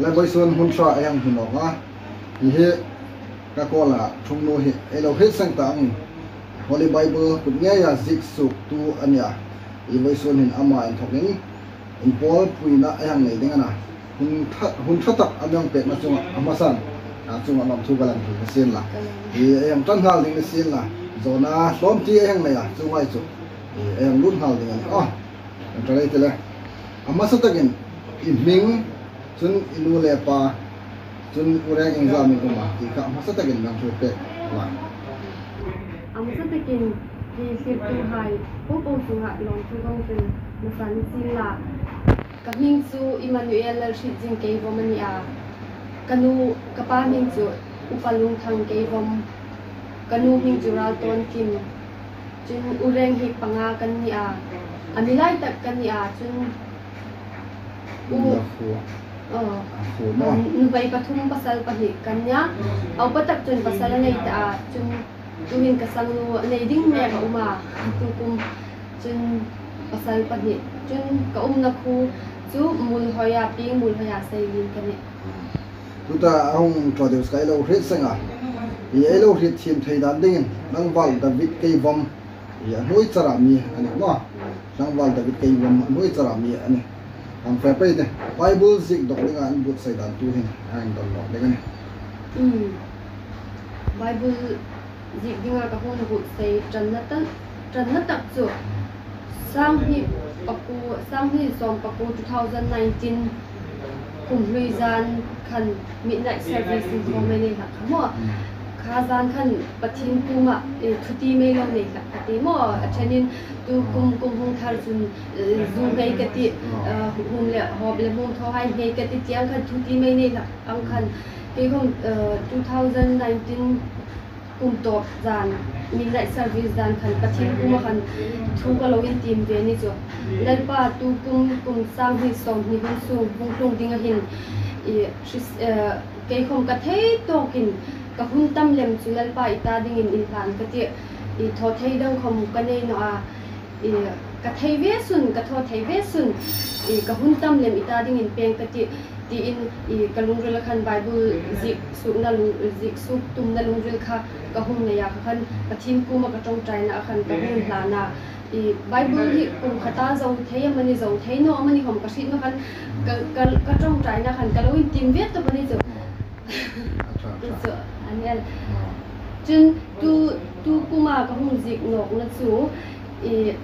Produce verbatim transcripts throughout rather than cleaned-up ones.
Le vawisun hun ṭha ei hang hmu nawk a. Hi hi ka kawla ṭhungnu hi ei lo hriet seng ta ang. Holy Bible kut ngeia ziek suoktu a nih a. Hi vawisun hin ama inthawkin inpawlpuina ei hang nei ding a na. Hun ṭha, hun ṭha tak a mi hang pekna chungah a hmasan, a chungah lawmthu ka lang thei ka sien la. Hi ei hang ṭan nghal ding ka sien la. Zawna hlawm ti ei hang nei a, chuonghai chu. Hi ei hang lut nghal ding a nih. Aw. Kan ṭan ei ti le. A hmasa takin i hming, chun i nu le pa, chun u reng iengzam in um a, ti kha a hmasa takin nang thu pek la. A hmasa takin hi thlirtuhai popo chungah lawmthu kan hril hmasa ni sien la. Ka hming chu Emmanuel Lalhritzing Keivawm a ni a. Ka nu, ka pa hming chu Upa Lungthang Keivawm. Ka nu hming chu Raltawnkim. Chun u reng hi panga kan ni a. A mi lai tak kan ni a, chun u, Ina khu. Aw. A khu maw? Nu bai pathum, pasal pahni kan ni a. A upa tak chun pasal a nei ta a, chun tuhin ka sangnu a nei ding mek a um a. Tukum chun pasal pahni. Chun ka umna khu chu Muolhoi a, Pieng Muolhoi a Seilien ka nih. Tuta a hung introduce ka ei lo hriet seng a. Hi ei lo hriet thiem thei dan dingin, Tlangval David Keivawm hi a hnuoi chara mi a nih maw. Tlangval David Keivawm a hnuoi chara mi a nih. Hang fe pei de. Bible ziek dawk dinga an buotsai dan tuhin a hang dawng nawk ding a nih. Hmm. Bible ziek dinga ka hung buotsai ṭanna tak, ṭanna tak chu sanghni pakuo, sanghni sawm pakuo, two thousand nineteen kum hlui zan khan midnight service inkhawm ei nei hlak kha maw. Hmm. Kha zan khan Pathien kuoma, eh, thuti mei lo nei hlak ka ti maw. A ṭhenin tukum, kum hung thar chun, eh, zu nghei ka ti, eh, hum le hawp le hmum thaw hai nghei ka ti, tiang khan thuti mei nei hlak ang khan. Kei khom, eh, two thousand nineteen kum tawp zan, midnight service zan khan Pathien kuoma khan thu ka lo intiem ve ni chu. Lalpa, tukum, kum sanghni sawmhni hun sung hung tlung dinga hin, i, Kris-, eh, kei khom ka thei tawkin ka hun tam lem chu Lalpa i ta dingin inhlan ka ti, i, thaw thei dang khom ka nei naw a, i, ka thei ve sun, ka thaw thei ve sun, i, ka hun tam lem i ta dingin peng ka ti, tiin, i, ka lungrila khan Bible ziek suokna lung, ziek suok tumna lungril kha ka hung nei a, kha khan Pathien kuoma ka ṭawngṭaina a khan ka hung hlan a. I, Bible hi kum khata zo thei amani, zo thei naw amani khom ka hriet naw khan ka, ka, ka ṭawngṭaina khan ka lo intiem ve tawp a ni chu. Acha, acha. Chu, a ni el. Ah. Chun tu, tukuma ka hung ziek nawkna chu, i,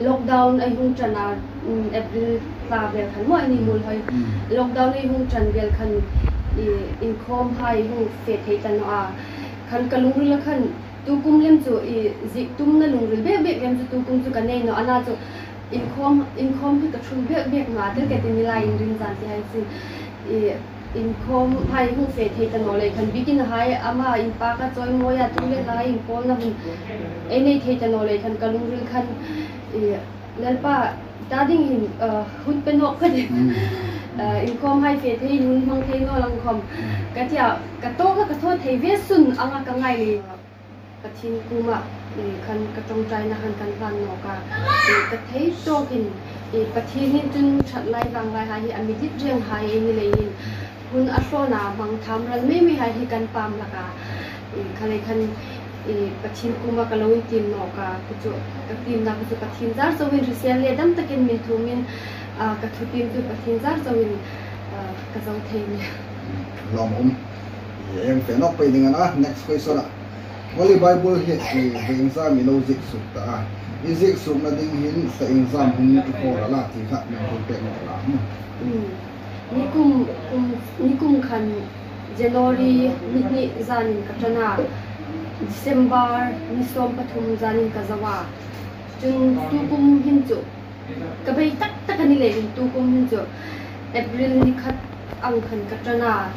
lockdown ei hung ṭan a, um, April thla vel khan maw, eini Muolhoi. Hmm. Lockdown ei hung ṭan vel khan, i, inkhawmhai hung fe thei ta naw a. Khan ka lungrila khan tukum lem chu, i, ziek tumna lungril bek bek lem chu tukum chu ka nei naw a, ana chu inkhawm, inkhawm hi ka ṭhul bek bek naw a, tel ka ti ni lai, inrinni zan ti hai sin. I, inkhawmhai hung fe thei ta naw lei khan bikin hai ama inpaka chawimawi a, tu le hla inpawlna hun ei nei thei ta naw lei khan ka lungril khan, i, Lalpa, ta dingin, uh, hun pe nawk ka ti. Hmm. Uh, inkhawmhai fe thei, hun hmang thei naw lang khom. Hmm. Ka ti a, ka tawka ka thaw thei ve sun anga ka ngai lei. Pathien kuoma, eh, khan ka ṭawngṭaina khan kan hlan nawk a. Eh, ka thei tawkin, eh, Pathien hin chun ṭhat lai vang lai hai hi a mi dit reng hai ei ni leiin, hun a hlawna hmang tham ral mei mei hai hi kan pam hlak a. Eh, khalei khan, eh, Pathien kuoma ka lo intiem nawk a. Kha chu, ka tiemna kha chu Pathien zar chauhin hrisel le dam takin min thumin, ah, ka thutiem chu Pathien zar chauhin, ah, ka zo thei nih. Lawmum. Ei hang fe nawk pei ding a na, next question a. Holy Bible hi, i, vawisun i lo ziek suok ta a. I ziek suokna ding hin thla iengzam hun i kawr a la ti kha mi hang pek nawk la. Hmm. Hmm. Nikum, kum, nikum khan January ni hni zanin ka ṭan a. December ni sawm pathum zanin ka zo a. Chun tukum hin chu ka bei tak tak a ni leiin tukum hin chu April ni khat ang khan ka ṭan a,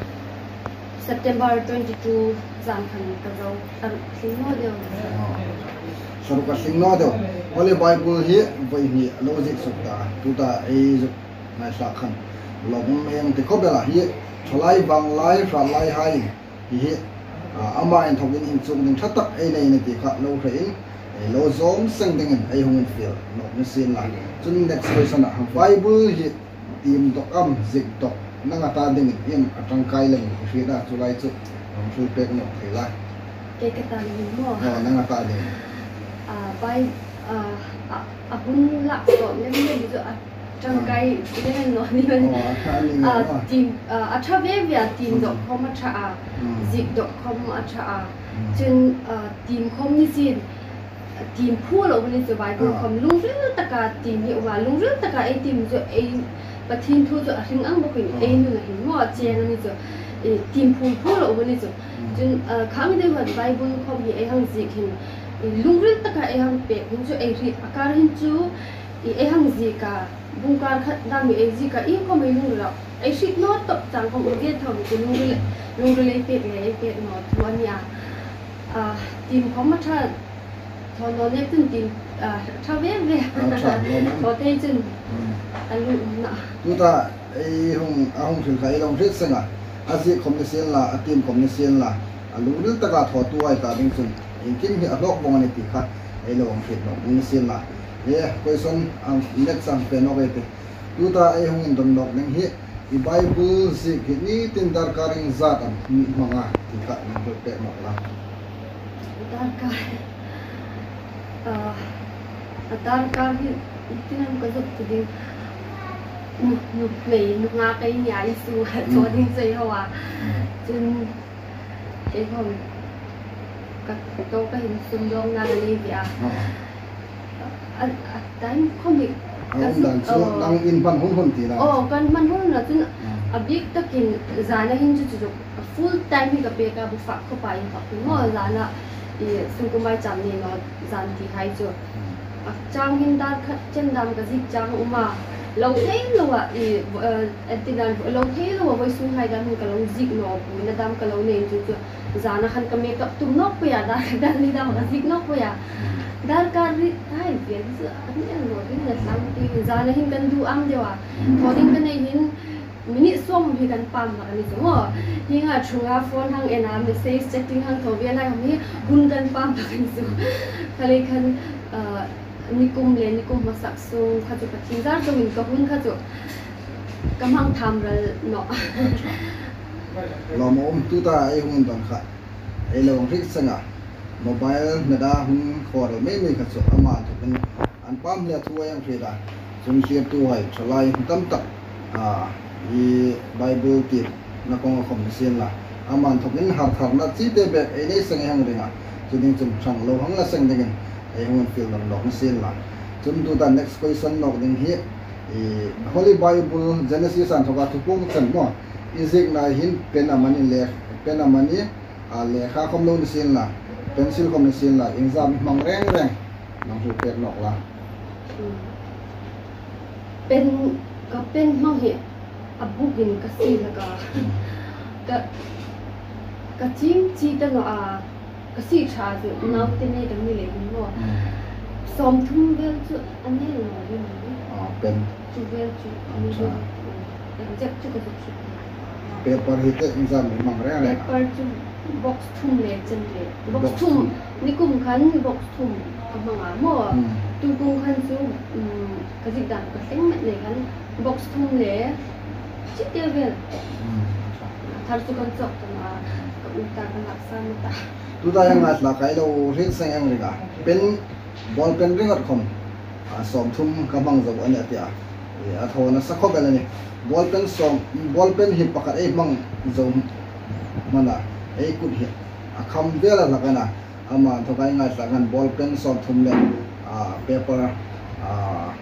September twenty two zan khan ka zo, thla ruk tling naw deu. Thla ruk a tling naw deu. Holy Bible hi vawisun i lo ziek suok ta, tuta ei zuk ngaithlak khan lawmum ei hang ti khawp el a, hi thalai vanglai hrallaihai hi hi, a, ama inthawkin inchuk ding ṭha tak ei nei a nih ti kha lo hre in, ei lo zawm seng dingin ei hung infiel nawk ni sien la. Chun next question a, Bible hi tiem dawk am, ziek dawk Nang a ta dingin iem a ṭangkai lem i hriet a, chu lai chu hang hril pek nawk thei la. Kei ka ta dingin maw? Aw, nang a ta dingin. A, bai, a, a, a hun lak tawp lem lem chu a ṭangkai lem naw ni maw. Aw, a ṭha ni maw. A, tiem, a, a ṭha ve ve a, tiem dawk khawm a ṭha a, ziek dawk khawm a ṭha a. Chun, a, tiem khawm ni sien, tiem phu lo ni chu, Bible khawm lungril taka tiem hi a um a, lungril taka ei tiem chu ei Pathien thu chu a hring ang bawkin ei nun a hin maw a cheng a ni chu, i, tiem phu phu lo ni chu. Chun, a, khang deu han Bible khawm hi ei hang ziek hin, i, lungril taka ei hang pek hin chu ei hriet a kar hin chu, i, ei hang ziek a, bung kar khat dam hi ei ziek a, iengkhawm ei lungril a, ei hriet naw tawp chang khawm um ve tho ni chu lungril, lungril ei pek le ei pek naw thu a ni a. A, tiem khawm a ṭha, thaw naw nek chun tiem, a, ṭha ve ve. A ṭha ve ve. Thaw te chun a lu um na. Tuta ei hung, a hung hril kha ei lo hriet seng a. A ziek khawm ni sien la, a tiem khawm ni sien la, a lungril taka thawtuhai ta ding chun iengkim hi a hlawk vawng a ni ti kha ei lo hang hriet nawk ni sien la. E, question, um, next hang fe nawk ei tih. Tuta ei hung indon nawk ding hi, i Bible ziek hi nitin darkar iengzat am hmang a ti kha hang hril pek nawk la. Darkar, a, a darkar hi tin am ka zuk ti ding. Nu, nuhmei, nungak ei ni a, i su a thaw ding chu ei hau a. Chun kei khawm ka tawk ka hin sumdawngna ka nei ve a. A, a time khawm hi a um dan chu nang in hman hun hun ti la. Aw, kan hman hun hun a chun a bik takin zana hin chu chu chu full time hi ka pek a, bu fak khawpa in ka pek maw, zana i sungkuo mai cham ni naw zan ti hai chu. A chang hin dar khat chen dam ka ziek chang um a. Lo thei lo a, i, eh, an ti dan lo thei lo a, vawisun hai dam hin ka lo ziek naw, buoina dam ka lo nei chu chu. Zana khan ka makeup tum nawk pei a, dar khat dar ni dam ka ziek nawk pei a. Darkar ri thei vial chu a ni el naw ding na tlang ti. Zana hin kan duh am deu a. Thaw ding ka nei hin minute sawm hi kan pam hlak a ni chu maw. Hienga chunga phone hang en a, message chatting hang thaw vial hai hi hun kan pam hlak a ni chu. Kha lei khan, ah, nikum le nikum hmasak sung kha chu Pathien zar chungin ka hun kha chu ka hmang tham ral nawh. Lawmum, tuta ei hung indon kha ei lo hang hriet seng a. Mobile nada hun khawral mei mei kha chu ama inthokin an pam hle thu ei hang hriet a. Chun thlirtuhai thalai tam tak, a, i Bible tiemna kawnga khawm ni sien la, ama inthokin hartharna chite bek ei nei seng ei hang ring a. Chu ding chun ṭhang lo hang la seng dingin ei hung infiel dam nawk ni sien la. Chun tuta next question nawk ding hi, i, Holy Bible Genesis a inthoka Thupuong chen maw, i ziekna hin pen amanih le, pen amanih, a, lekha khawm lo ni sien la, pencil khawm ni sien la, iengzat am i hmang reng reng, nang hril pek nawk la. Pen, ka pen hmang hi a bukin ka sie hlak a. Ka, ka ching chi ta naw a, ka sie ṭha chu, naute nei kan ni lei hin maw. Sawmthum vel chu a ni naw ding. A, pen. Chu vel chu a ni ding. Exact chu ka zuk hriet. Paper hi te iengzat am i hmang reng reng? Paper chu box thum le chen le. Box thum. Nikum khan box thum ka hmang a maw. Tu kum khan chu, um, ka ziek dan ka thleng met le khan box thum le chite vel. Thar chu kan chawk ta naw a, ka ulta ka laksa naw ta. Tuta hieng lai hlak ei lo hriet seng ei hang ring a. Pen, ball pen ringawt khawm, a, sawmthum ka hmang zo a nih a ti a. E, a thaw nasa khawp el a nih. Ball pen sawm, ball pen hi pakhat ei hmang zo hmana ei kut hi a kham vel a hlak a na. Ama inthoka ei ngaithlak khan ball pen sawmthum le, a, paper, a,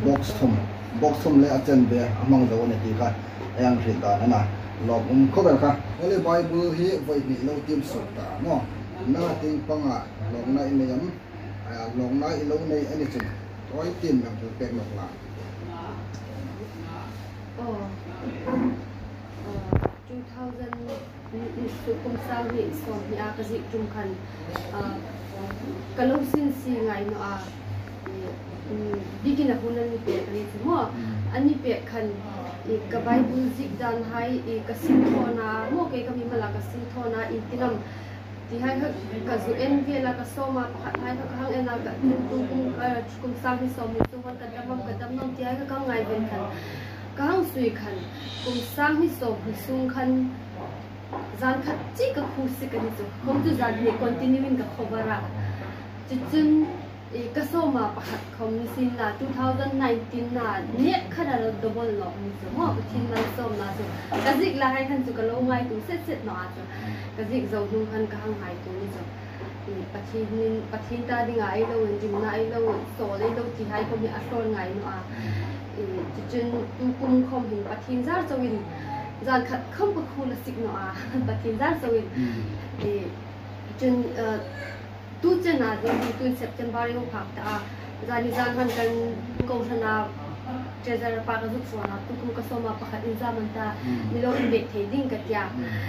box thum, box thum le a chen ve a hmang zo a nih ti kha ei hang hriet dan a na. Lawmum khawp el kha. Holy Bible hi voi hni lo tiem suok ta maw. Nang a tieng panga lawmna i nei am? A, lawmna i lo nei a ni chun tawi tin nang hril pek nawk la. Aw. Aw, two thousand, mm, mm, chu kum sang hni sawmhni a ka ziek tum khan, ah, ka lo sin si ngai naw a, i, mm, bikin a hun an mi pek a ni chu maw. An mi pek khan, i, ka Bible ziek dan hai, i, ka sinthawna maw, kei ka mimal a ka sinthawna, i, ti lam, ti hai kha ka zu en vel a, ka sawm a, pakhat hai kha ka hang en a, ka, tu kum, ah, kum sang hni sawmhni chu hon ka dam am, ka dam am ti hai kha ka hang ngaiven khan, ka hang Sui khan, kum sang hni sawm hni sung khan, zan khat chik ka khuo sik a ni chu. Khawm chu zan hni continue-in ka cover a. Chu chun, i, ka sawma pakhat khawm ni sien la, two thousand nineteen-a nek khan a lo double nawk ni chu. Maw, Pathien malsawmna chu. Ka ziek lai hai khan chu ka lo ngaituo set set naw a chu. Ka ziek zo hnung khan ka hang ngaituo ni chu. I, Pathienin, Pathien ta dinga ei lo inrimna, ei lo sawl, ei lo ti hai khawm hi a hlaw ngai naw a. I, chu chun tu kum khawm hin Pathien zar chauin, zan khat khawm ka khuo la sik naw a, Pathien zar chauin. Mm. I, chun, eh, tu chena ding hi, tu September-a hung phak ta a. Zani zan khan kan kohrana treasurer pa ka zuk phone a, tu kum ka sawma pakhat inzam an ta, Mm. mi lo inbek thei ding ka ti a. Mm.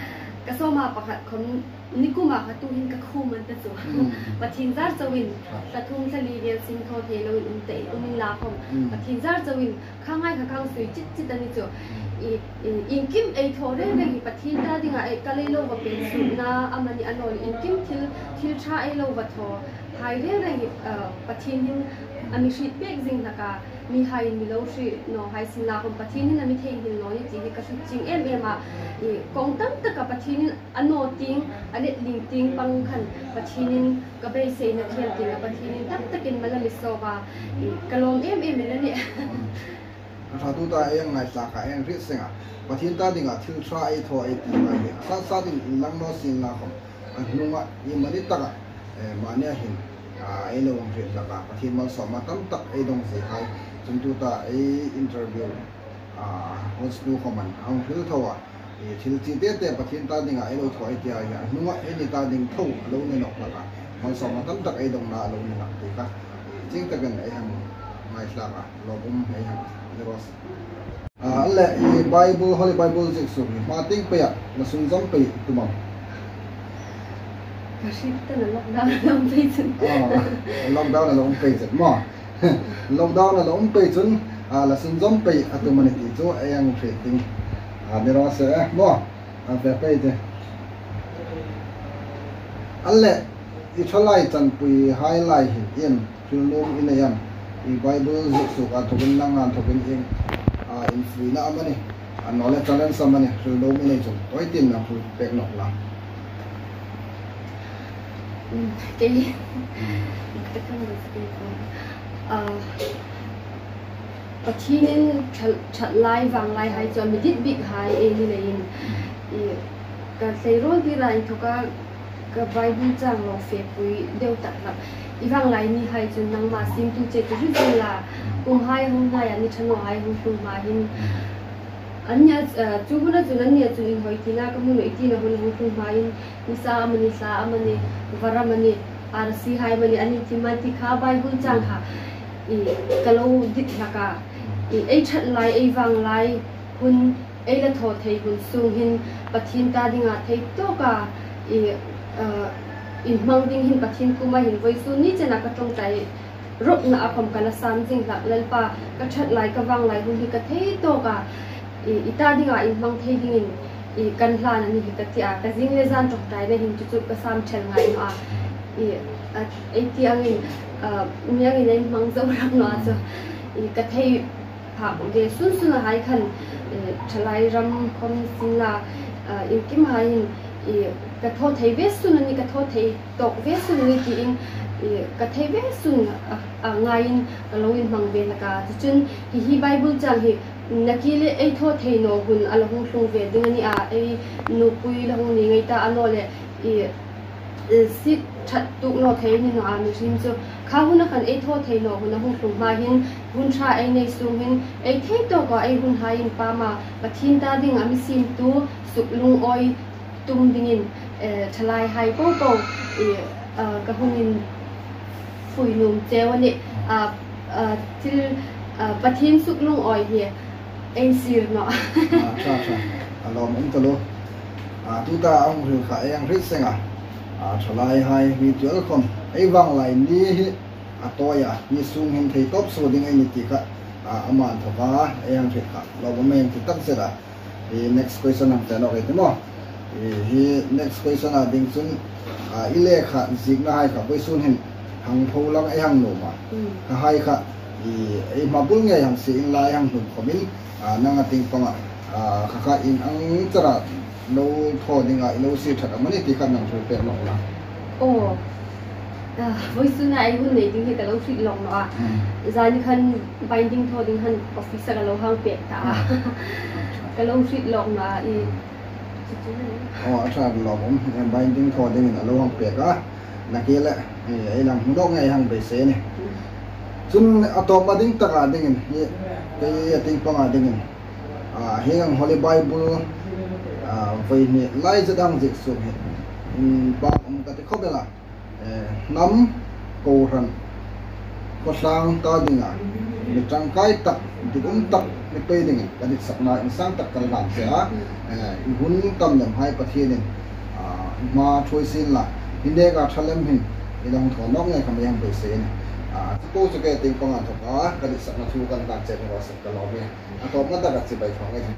Ka sawma pakhat khawm nikuma kha tu hin ka khuo man ta chu. Mm. Pathien zar chauin, Ah. thla thum thla li vel sin thaw thei loin um ta, um inla khawm. Mm. Pathien zar chauin, kha ngai kha ka hang sui chit chit a ni chu. Mm. I, i, iengkim ei thaw reng reng hi Pathien ta dinga ei ka lei lo va pek sukna amanih a naw leh iengkim thil, thil ṭha ei lo va thaw hai reng reng hi, ah, Pathienin a mi hriet pek zing hlak a, mihaiin mi lo hriet naw hai sien la khawm Pathienin a mi theinghil naw ni ti hi ka hril chieng em em a. I, kawng tam taka Pathienin a naw tieng, a let ling tieng pang khan Pathienin ka beiseina khel tieng a Pathienin tam takin mal a mi sawm a, i, ka lawm em em el a nih. A ṭha, tuta ei hang ngaithlak a, ei hang hriet seng a. Pathien ta dinga thil ṭha ei thaw ei ti ngai hi. Sat satin inlang naw sien la khawm. A hnunga iemani taka, eh, mani a hin, ah, ei lo hang hriet hlak a. Pathien malsawmna tam tak ei dong zie hai. Chun tuta ei interview, ah, host nu khawmin a hang hril tho a. I, thil chi te te Pathien ta dinga ei lo thaw ei ti a, a hnunga eini ta ding tho a lo ni nawk hlak a, malsawmna tam tak ei dongna a lo ni hlak ti kha, i, chieng takin ei hang ngaithlak a, lawmum ei hang ni raw se. A, le, i, Bible, Holy Bible ziek suk hi hma tieng peia la sunzawm pei tum am? Ka hriet ta naw, lockdown a lo um pei chun. Ah, lockdown a lo um pei chun maw. Lockdown a lo um pei chun, a, la sunzawm pei a tum a ni ti chu ei hang hriet ding a ni raw se, eh, maw. A, ve pei te. A le, i ṭhalai chanpui hai lai hin iem hril nuom i nei am? I Bible ziek suka inthokin, nang inthokin iem, a, infuina amanih, a, naw le challenge amanih hril nuom i nei chun, tawi tin nang hril pek nawk la. Mm, kei. Mm. Ka kan lo speak on. Ah, Pathienin ṭha-, ṭhat lai, vang lai hai chu a mi dit bik hai ei ni leiin, i, ka tleirawl dira inthoka ka Bible chang lo fepui deu tak hlak. I vang lai ni hai chun nangma siemtu che chu hre zing la, kum hai hung hnai a ni ṭha naw hai hung tlung hma hin, anni a, eh, chu huna chun anni a chun inhawi tina ka hmu naw ei tina hun hung tlung hmain, nisa amanih, thla amanih, var amanih, arsi hai amanih, anni thim a ti kha Bible chang kha, i, ka lo dit hlak a. I, ei ṭhat lai, ei vang lai hun, ei la thaw thei hun sung hin Pathien ta dinga thei tawka, i, eh, inhmang ding hin Pathien kuoma hin vawisun ni chena ka ṭawngṭai ropna a khawm ka la sam zing hlak, Lalpa, ka ṭhat lai, ka vang lai hun hi ka thei tawka, i, i ta dinga inhmang thei dingin, i, kan hlan a ni hi ka ti a, ka zing le zan ṭawngṭaina hin chu chu ka sam ṭhel ngai naw a. I, a, ei ti angin, a, mi angin ei hmang zo ram naw a chu. I, ka thei phak ve sun sun a hai khan, i, ṭhalai ram khawm sin la, a, iengkim hai hin, i, ka thaw thei ve sun a ni, ka thaw thei tawk ve sun a ni tiin, i, ka thei ve sun a, a ngaiin ka lo inhmang ve hlak a. Chu chun hi, hi Bible chang hi nakie le ei thaw thei naw hun a la hung tlung ve ding a ni a, ei nupui la hung ni ngei ta a naw le, i, i, sit ṭhat tuk naw thei ni naw a, mihriem chu kha huna khan ei thaw thei naw hun a hung tlung hma hin, hun ṭha ei nei sung hin, ei thei tawka ei hun hai inpam a, Pathien ta dinga mi siemtu suklungawi tum dingin, eh, ṭhalai hai po po, eh, ah, ka hung infui nuom cheu a nih. Ah, ah, thil, ah, Pathien suklungawi hi ei sir naw. Ah, ṭha, ṭha. A lawmum taluo. Ah, tuta a hung hril kha ei hang hriet seng a. Ah, ṭhalai hai mi tial khawm ei vang lai ni hi a tawi a, mi sung hin thei tawp suo ding ei ni ti kha, ah, ama inthoka ei hang hriet kha lawmum ei hang ti takzet a. I, next question hang fe nawk ei ti maw. I, hi next question a ding chun, a, i lekha ziekna hai kha vawisun hin hang pho lang ei hang nuom a. Mm. Kha hai kha, I, i hma bul ngei hang sie inla, hang hnung khawmin, a, nang a tieng panga, a, kha kha ieng ang chara lo thaw dinga i lo sie ṭhat am a ni ti kha nang hril pek nawk la. Aw. A, vawisuna ei hun nei ding hi ka lo hriet lawk naw a. Hmm. Zani khan binding thaw ding khan office-a ka lo hang pek ta a. Hmm. Ka lo hriet lawk naw a, i, chu chu. Aw, a ṭha lawm um. Binding thaw dingin a lo hang pek a. Nakie le, e, ei lang hmu nawk ngei hang beisei a nih. Chun a tawpna ding taka dingin, hi, kei a tieng panga dingin, a, hieng ang Holy Bible, a, voi hni lai zet hang ziek suok hi, inpak um ka ti khawp el a, e, hnam, kohran, khawtlang ta dinga, mi ṭangkai tak, dik um tak, mi pei dingin ka ditsakna insang tak ka hlan che a, e, i hun tam lem hai Pathienin, a, hma ṭhuoi sien la, hi neka ṭha lem hin, i lo hang thaw nawk ngei khawm ei hang beisei a nih. A, chu po chu kei a tieng panga inthawka ka ditsakna thu kan hlan che ni raw se ka lawm e. A tawpna taka chibai thaw ngei.